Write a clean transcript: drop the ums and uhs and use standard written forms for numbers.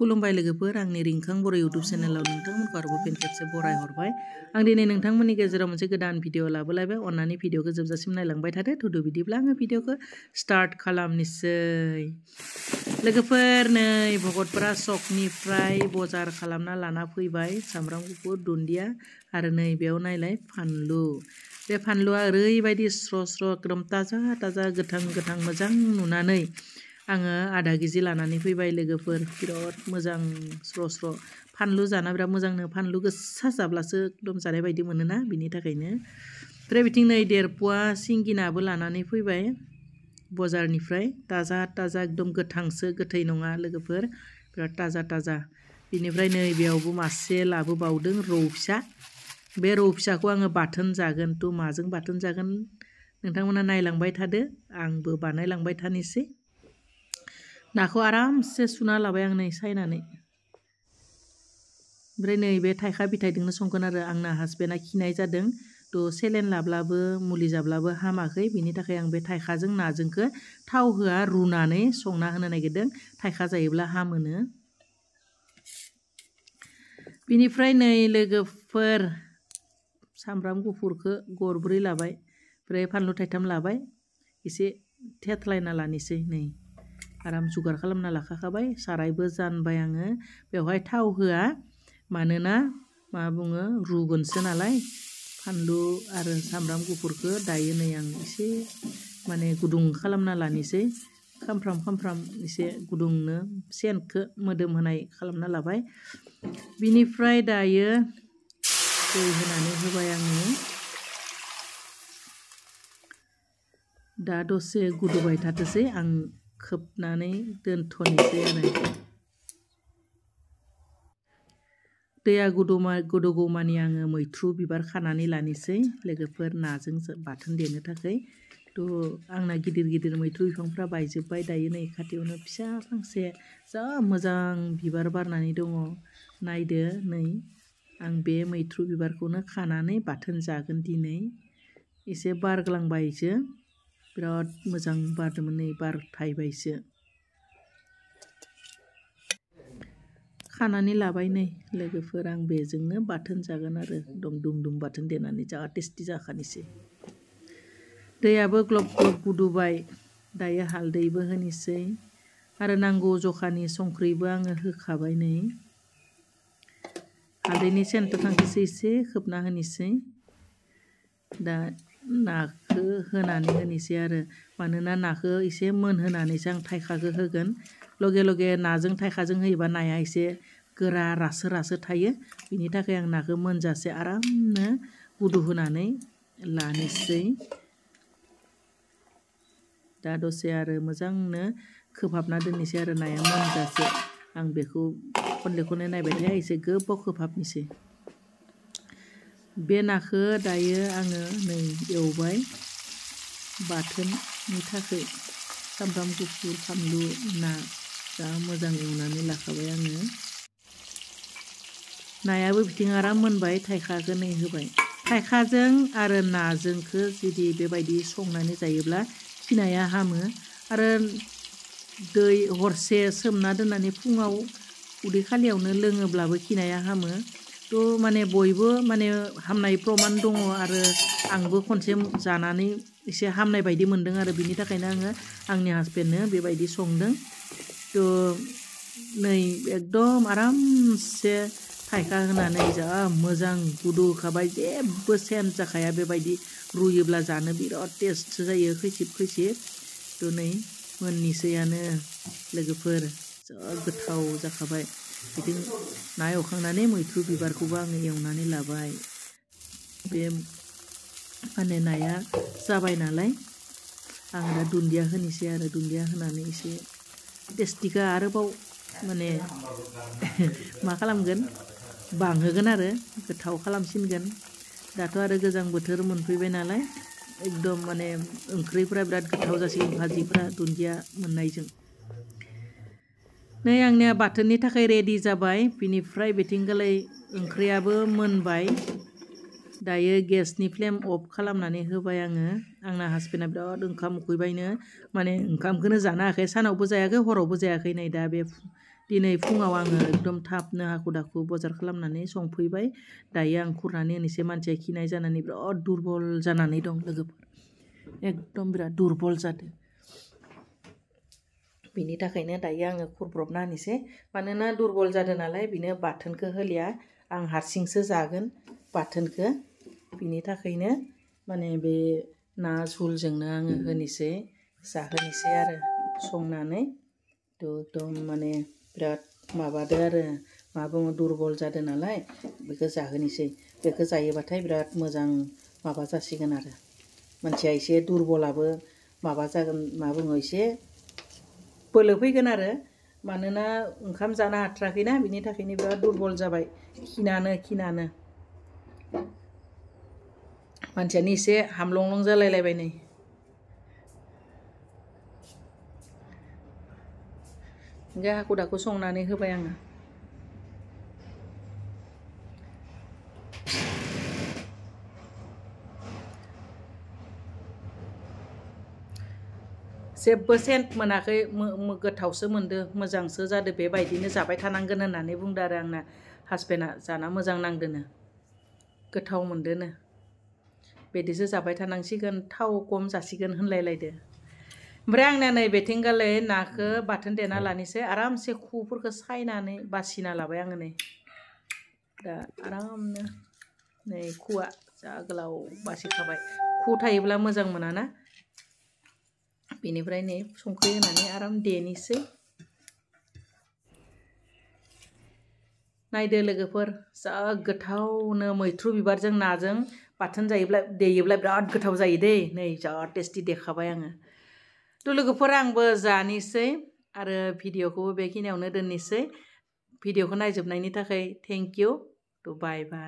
खुलुमबाय लोगोफोर आंनि रिंखां बर' इउटुब चेनेलाव नोंथांमोनखौ आरोबाव फिन खेबसे बराय हरबाय आं दिनै नोंथांमोननि गेजेराव मोनसे गोदान भिडिअ लाबोलायबाय अन्नानै भिडिअखौ जोबजासिम नायलांबाय थादो थुदु बिदिब्ला आङो भिडिअखौ स्टार्ट खालामनोसै लोगोफोर नै भगतपारा सकनिफ्राय बजार खालामना लाना फैबाय सामब्राम गुफुर दुन्दिया आरो नै बेयाव नायलाय फानलु बे फानलुआ ओरैबायदि स्र' स्र' एकदम ताजा ताजा गोथां गोथां मोजां नुनानै आङो आधा केजि लानानै फैबाय लोगोफोर बिराद मोजां स्र' स्र' फानलु जाना बिराद मोजांनो फानलु गोसा जाब्लासो एकदम जानाय बायदि मोनोना बिनि थाखायनो ओमफ्राय बिथिं नै देरपुवा सिंगिनाबो लानानै फैबाय बजारनिफ्राय ताजा ताजा एकदम गोथांसो गोथै नङा लोगोफोर बिराद ताजा ताजा बिनिफ्राय नै बेयावबो मासे लाबोबावदों रौ फिसा बे रौ फिसाखौ आङो बाथोन जागोन थ' माजों बाथोन जागोन नोंथांमोना नायलांबाय थादो आंबो बानायलांबाय थानोसै नाखौ आरामसे सुना लाबाय आं नै सायनानै ओमफ्राय नै बे थाइखा बिथाइजोंनो संगोन आरो आंना हासबेन्डआ खिनाय जादों थ' सेलेन लाब्लाबो मुलि जाब्लाबो हामाखै बिनि थाखाय आं बे थाइखाजों नाजोंखौ थाव होआ रुनानै संना होनो नागिरदों थाइखा जायोब्ला हामोनो बिनिफ्राय नै लोगोफोर सामब्राम गुफुरखौ गरब्रै लाबाय ओमफ्राय फानलु थाइथाम लाबाय एसे थेथलायना लानोसै नै आराम जुगार खालामना लाखाबाय सारायबो जानबाय आङो बेवहाय थाव होआ मानोना मा बुङो रुगोनसो नालाय फानलु आरो सामब्राम गुफुरखौ दायो नै आं एसे माने गुदुं खालामना लानोसै खामफ्राम एसे गुदुंनो सेन्टखौ मोदोम होनाय खालामना लाबाय बिनिफ्राय दायो दै होनानै होबाय आङो दा दसे गोदौबाय थाथोंसै आं खोबनानै दोनथ'नोसै आरो दैया गोदौगौमानि आङो मैथ्रु बिबार खानानै लानोसै लोगोफोर नाजों बाथोन देनो थाखाय थ' आंना गिदिर गिदिर मैथ्रु बिफांफ्रा बायजोब्बाय दायो नै खाथियावनो फिसा फांसे जा मोजां बिबार बारनानै दङ नायदो नै आं बे मैथ्रु बिबारखौनो खानानै बाथोन जागोन दिनै एसे बारग्लांबायसो बिराद मोजां बारदोंमोन नै बार थाइबायसो खानानै लाबाय नै लोगोफोर आं बेजोंनो बाथोन जागोन आरो दुम बाथोन देनानै जा टेस्टि जाखानोसै दैयाबो ग्लब ग्लब गुदुबाय दायो हालदैबो होनोसै आरो नांगौ जखानि संख्रिबो आङो होखाबाय नै हालदैनि सेन्टआव थांखोसै एसे खोबना होनोसै दा नाखौ होनानै होनोसै आरो मानोना नाखौ एसे मोनहोनानैसो आं थाइखाखौ होगोन लगे लगे नाजों थाइखाजों होयोबा नाया एसे गोरा रासो थायो बिनि थाखाय आं नाखौ मोनजासे आरामनो गुदु होनानै लानोसै दा दसे आरो मोजांनो खोबहाबना दोननोसै आरो नाया मोनजासे आं बेखौ खनले खनले नायबाय थाया एसे गोबाव खोबहाबनोसै बे नाखौ दायो आङो नै एवबाय बाथोननि थाखाय सामब्राम गुफुर फानलु ना जा मोजां एवनानै लाखाबाय आङो नायाबो बिथिं आराम मोनबाय थाइखाखौ नै होबाय थाइखाजों आरो नाजोंखौ जुदि बेबायदि संनानै जायोब्ला खिनाया हामो आरो दै हरसे सोमना दोननानै फुङाव उदै खालियावनो लोङोब्लाबो खिनाया हामो थ' माने बयबो माने हामनाय प्रमान दङ आरो आंबो खनसे जानानै एसे हामनाय बायदि मोन्दों आरो बिनि थाखायनो आङो आंनि हासबेन्डनो बेबायदि संदों थ' नै एकदम आरामसे थाइखा होनानै जा मोजां गुदु होखाबाय जेबो सेन्ट जाखाया बेबायदि रुयोब्ला जानो बिराद टेस्टसो जायो खैसिब थ' नै मोननोसैयानो लोगोफोर जा गोथाव जाखाबाय बिथिं ना एवखांनानै मैथ्रु बिबारखौबो आङो एवनानै लाबाय बे माने नाया जाबाय नालाय आं दा दुन्दिया होनोसै आरो दुन्दिया होनानै एसे टेस्टिखौ आरोबाव माने मा खालामगोन बांहोगोन आरो गोथाव खालामसिनगोन दाथ' आरो गोजां बोथोर मोनफैबाय नालाय एकदम माने ओंख्रिफोरा बिराद गोथाव जासिगोन भाजिफ्रा दुन्दिया मोननायजों नै आंनिया बाथोननि थाखाय रेडि जाबाय बिनिफ्राय बिथिंगालाय ओंख्रियाबो मोनबाय दायो गेसनि फ्लेम अफ खालामनानै होबाय आङो आंना हासबेन्डआ बिराद ओंखाम उखैबायनो माने ओंखामखौनो जानो हायाखै सानावबो जायाखै हरावबो जायाखै नै दा बे दिनै फुङाव आङो एकदम थाबनो हाखु दाखु बाजार खालामनानै संफैबाय दायो आं खुरनानै होनोसै मानसिया खिनाय जानानै बिराद दुरबल जानानै दं लोगोफोर एकदम बिराद दुरबल जादों बिनि थाखायनो दायो आङो खुरब्रबना होनोसै मानोना दुरबल जादों नालाय बिनो बाथोनखौ होलिया आं हारसिंसो जागोन बाथोनखौ बिनि थाखायनो माने बे ना झुलजोंनो आङो होनोसै जाहोनोसै आरो संनानै एकदम माने बिराद माबादो आरो मा बुङो दुरबल जादों नालाय बेखौ जाहोनोसै बेखौ जायोबाथाय बिराद मोजां माबा जासिगोन आरो मानसिया एसे दुरबलाबो माबा जागोन मा बुङो एसे बोलो फैगोन आरो मानोना ओंखाम जानो हाथाराखैना बिनि थाखायनो बिराद दुरबल जाबाय खिनानो मानसियानो एसे हामलं जालायलायबाय नै ओमफ्राय हाखु दाखु संनानै होबाय आङो जेबो सेन्ट मोनाखै गोथावसो मोनदो मोजांसो जादो बेबायदिनो जाबाय थानांगोन होननानै बुंदो आरो आंना हासबेन्डआ जाना मोजां नांदोनो गोथाव मोनदोनो बिदिसो जाबाय थानांसिगोन थाव खम जासिगोन होनलायलायदो ओमफ्राय आंना नै बेथिंगालै नाखौ बाथोन देना लानोसै आरामसे खुफोरखौ सायनानै बासिना लाबाय आङो नै दा आरामनो नै खुआ जा गोलाव बासिखाबाय खु थायोब्ला मोजां मोनाना बेनिफ्राय नै संख्रि होनानै आराम देनोसै नायदो लोगोफोर जा गोथावनो मैथ्रु बिबारजों नाजों बाथोन देयोब्ला बिराद गोथाव जायो दै नै जा टेस्टि देखाबाय आङो थ' लोगोफोर आंबो जानोसै आरो भिडिअखौबो बेखिनियावनो दोननोसै भिडिअखौ नायजोबनायनि थाखाय थेंक इउ थ' बाय बाय